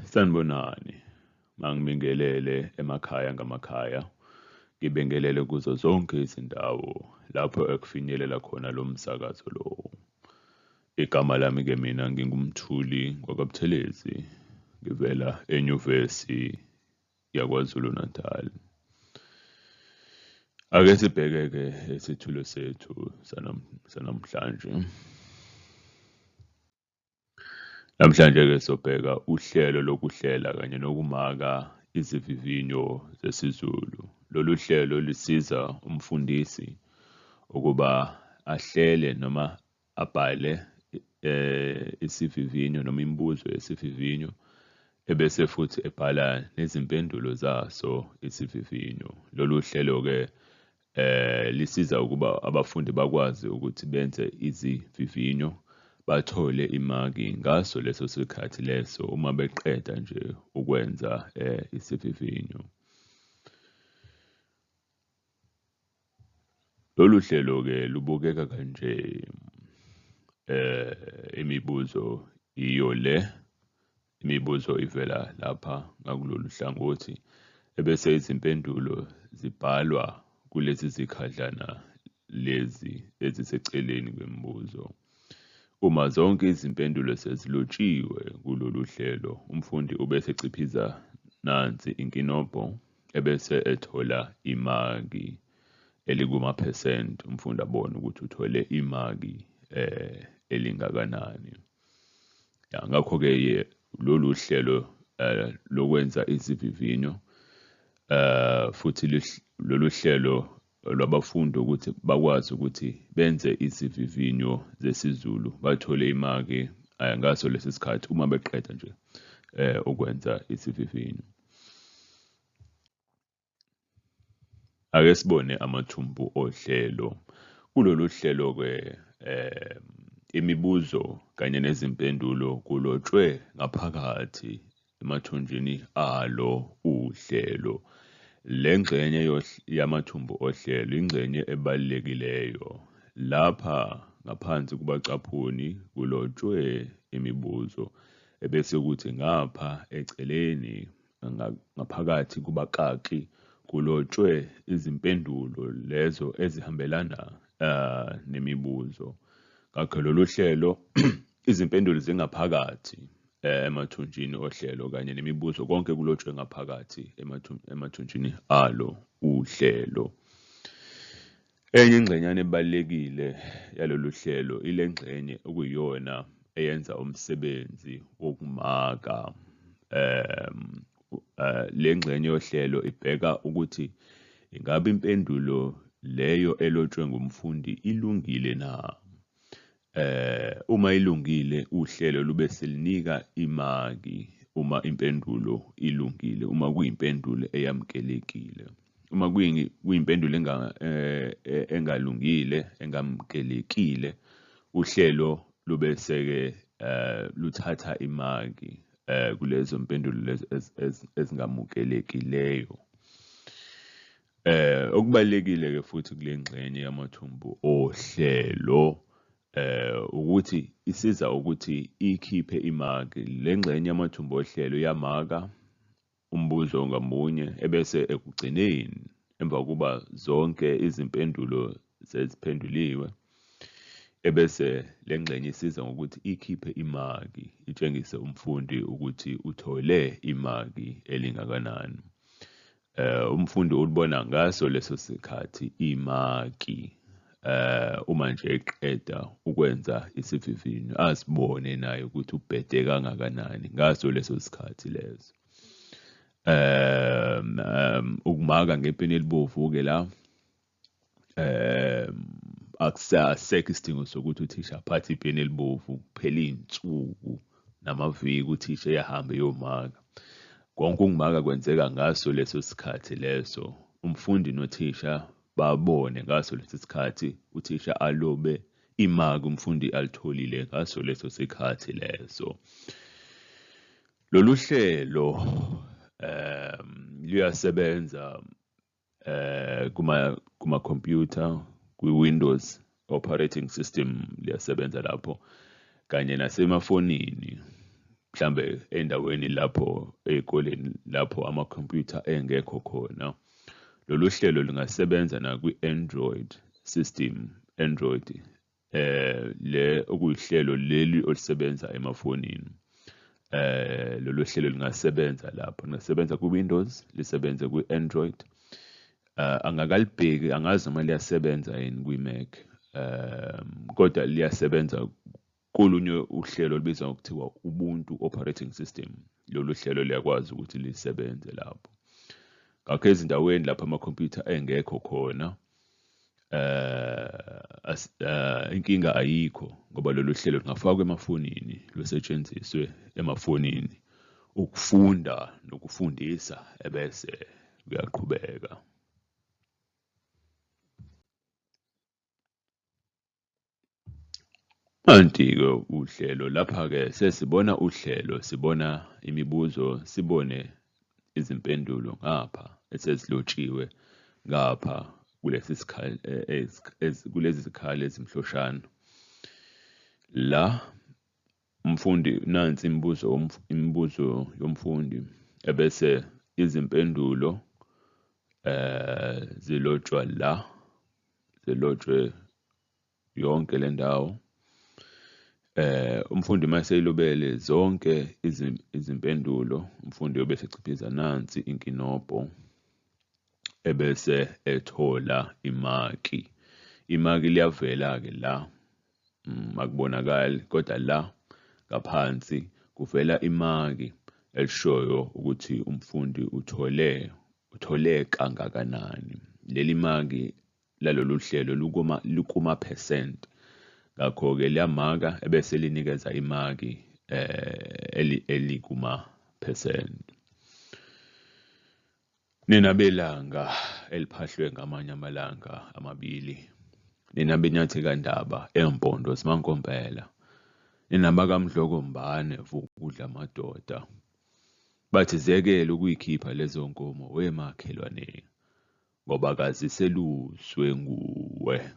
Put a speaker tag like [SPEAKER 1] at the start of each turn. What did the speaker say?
[SPEAKER 1] Sanibonani, mangibingelele emakhaya ngamakhaya, ngibingelele kuzo zonke izindawo lapho ekufinyelela khona lo msakazo lo. Igama lami-ke mina nginguMthuli wakaButhelezi, ngivela eNyuvesi yaKwaZulu Natal. Ake sibheke-ke isithulo sethu sanamhlanje. Namhlanje-ke sobheka uhlelo lokuhlela kanye nokumaka izivivinyo zesiZulu. Lolu hlelo lusiza umfundisi ukuba ahlele noma abhale isivivinyo noma imibuzo yesivivinyo ebese futhi ebhala nezimpendulo zaso isivivinyo. Lolu hlelo-ke lisiza ukuba abafundi bakwazi ukuthi benze izivivinyo bathole imaki ngaso leso sikhathi leso uma beqeda nje ukwenza isivivinyo. Lolu hlelo-ke lubukeka kanje. Imibuzo iyo le, imibuzo ivela lapha ngakulolu hlangothi, ebese izimpendulo zibhalwa kulezi zikhadlana lezi eziseceleni kwemibuzo. Uma zonke izimpendulo sezilotshiwe kulolu hlelo, umfundi ubese eciphiza nansi inkinobho ebese ethola imaki elikumaphesenti, umfundi abone ukuthi uthole imaki elingakanani. Ya, ngakho-ke lolu hlelo lokwenza izivivinyo futhi lolu hlelo lwabafundi ukuthi bakwazi ukuthi benze izivivinyo zesiZulu bathole imaki ngaso lesi sikhathi uma beqeda nje ukwenza isivivinyo. Ake sibone amathumbu ohlelo. Kulolu hlelo-ke imibuzo kanye nezimpendulo kulotshwe ngaphakathi emathunjini alo uhlelo. Le ngxenye yamathumbu ohlelo ingxenye ebalulekileyo. Lapha ngaphansi kubacaphuni kulotshwe imibuzo ebese kuthi ngapha eceleni ngaphakathi kubakaki kulotshwe izimpendulo lezo ezihambelana nemibuzo. Ngakho lolu hlelo izimpendulo zingaphakathi emathunjini ohlelo kanye nemibuzo, konke kulotshwe ngaphakathi emathunjini alo uhlelo. Enye ingxenyana ebalulekile yalolu hlelo ile ngxenye okuyiyona eyenza umsebenzi wokumaka. Le ngxenye yohlelo ibheka ukuthi ingabe impendulo leyo elotshwe ngumfundi ilungile na. Uma ilungile uhlelo lube selinika imaki uma impendulo ilungile, uma kuyimpendulo eyamukelekile. Uma kuyimpendulo engalungile, engamukelekile, uhlelo lube seke luthatha imaki kulezo mpendulo lezo ezingamukelekileyo. Okubalulekile-ke futhi kule ngxenye yamathumbu ohlelo ukuthi isiza ukuthi ikhiphe imaki. Le ngxenye yamathumbu ohlelo iyamaka umbuzo ngamunye ebese ekugcineni emva kokuba zonke izimpendulo seziphenduliwe ebese le ngxenye isiza ngokuthi ikhiphe imaki, itshengise umfundi ukuthi uthole imaki elingakanani. Umfundi ulibona ngaso leso sikhathi imaki uma nje eqeda ukwenza isivivinyo, azibone naye ukuthi ubhede kangakanani ngaso leso sikhathi leso. Ukumaka ngepeni elibovu-ke la, akusasekho isidingo sokuthi uthisha aphathe ipeni elibovu kuphela iy'nsuku namaviki uthisha eyahamba eyomaka. Konke ukumaka kwenzeka ngaso leso sikhathi leso, umfundi nothisha babone ngaso lesi sikhathi, uthisha alobe imaki umfundi alitholile ngaso leso sikhathi leso. Lolu hlelo luyasebenza kuma-computer, kwi-Windows operating system liyasebenza lapho kanye nasemafonini. Mhlambe endaweni lapho ey'koleni lapho amakhompyutha engekho khona. Lolu hlelo lungasebenza nakwi-Android system, Android le okuyihlelo leli olusebenza emafonini. Lolu hlelo lungasebenza lapho, lungasebenza ku-Windows, lisebenze kwi-Android. Angakalibheki, angazi noma liyasebenza yini kwi-Mac, kodwa liyasebenza kolunye uhlelo olubizwa ngokuthiwa Ubuntu operating system. Lolu hlelo liyakwazi ukuthi lisebenze lapho. Ngakho ezindaweni lapho amakhompyutha engekho khona, inkinga ayikho ngoba lolu hlelo lungafakwa emafonini, lusetshenziswe emafonini ukufunda nokufundisa ebese kuyaqhubeka. Nanti-ke uhlelo lapha-ke sesibona uhlelo, sibona imibuzo, sibone izimpendulo ngapha esezilotshiwe ngapha kulesi sikhali, kulezi zikhali ezimhloshana. La umfundi nansi imibuzo, imibuzo yomfundi ebese izimpendulo zilotshwa la, zilotshwe yonke le ndawo. Umfundi uma eseyilobele zonke izimpendulo, umfundi uyobe esechiphiza nansi inkinobho ebese ethola imaki. Imaki liyavela-ke la, akubonakali, kodwa la ngaphansi kuvela imaki elishoyo ukuthi umfundi uthole kangakanani. Leli maki lalolu hlelo lukuma-percent, ngakho-ke liyamaka ebese linikeza imaki elikuma-percent. Nina belanga eliphahlwe ngamanye amalanga amabili, nina benyathi kandaba empondo zimankompela, nina bakaMdlokombane vukudla amadoda, bathi ziyekele ukuyikhipha lezo nkomo wemakhelwane ngoba kaziseluswe nguwe.